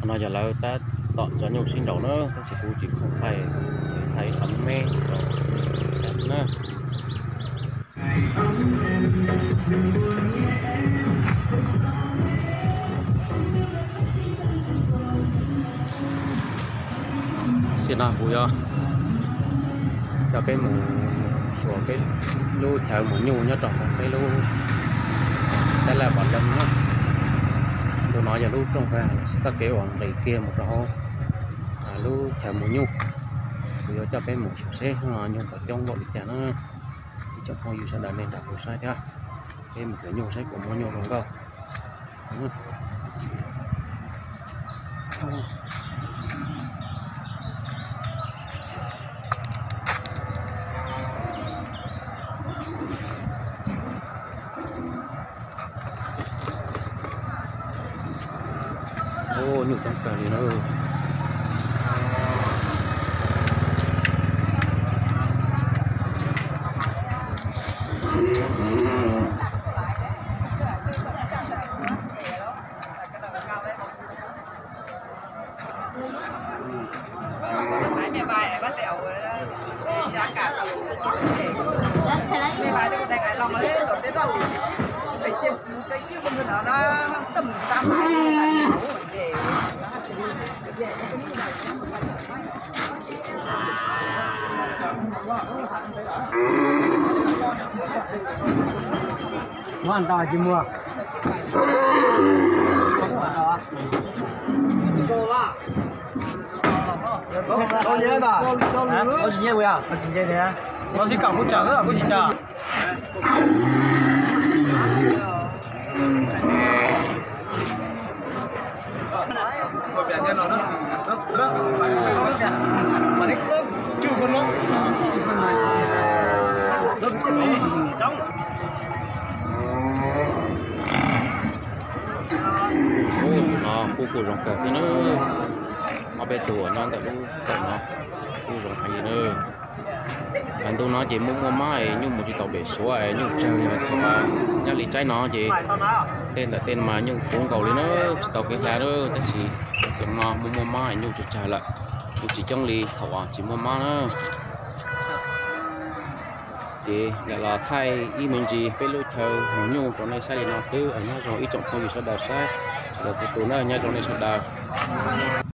Qhov no yog lawv tab tom tso nyuj sib nraus na, tab sis kuv tsis khoom thaij, thaij ib qho me me rau xav xwb na. Sim no kuv yuav coj peb mus xyuas peb lub chaw mus nyuj nyob rau peb lub tab laj Pov Leej na. Ntu no yog lub rooj fab los sis txoj kev uas nqis kiag mus rau hauv lub chaw mus nyuj. Kuv yuav coj peb mus xyuas seb hnub no nyuj puas coob npaum li cas na. Ib tsoom phooj ywg sawv daws nej nrog kuv saib thiab, peb mus kawm nyuj saib puas muaj nyuj zoo nkauj. Nyuj coob kawg li na. Muab ntau tsis muag. Tau nyiaj ntag. Tau tsis nyiaj kuv yog. Tau tsis nyiaj tiag. Tau tsis kam kuv tsam kuv tsis tsam. Ub, no kuj kuj zoo kawg thiab na. Ob peb tug uas nyob ntawm lub kaum no kuj zoo heev li na. Ntu no ces muaj muaj mab es nyuj mus tsis tau pem Suav es nyuj tsawg, thaum nyob li tsaib no ces tej ntawm tej mas nyuj puv nkaus li na, tsis tau kev hlab na, tab sis xyoo no muaj muaj mab es nyuj tsawg tsawg lawm, kuj tsis coob li thaum uas tsis muaj mab na. Ces lam los thaij ib me ntsis peb lub chaw mus nyuj rau nej saib li no xwb, nyob zoo ib tsoom phooj ywg sawv daws saib, sawv daws txhua tus na, nyob zoo nej sawv daws.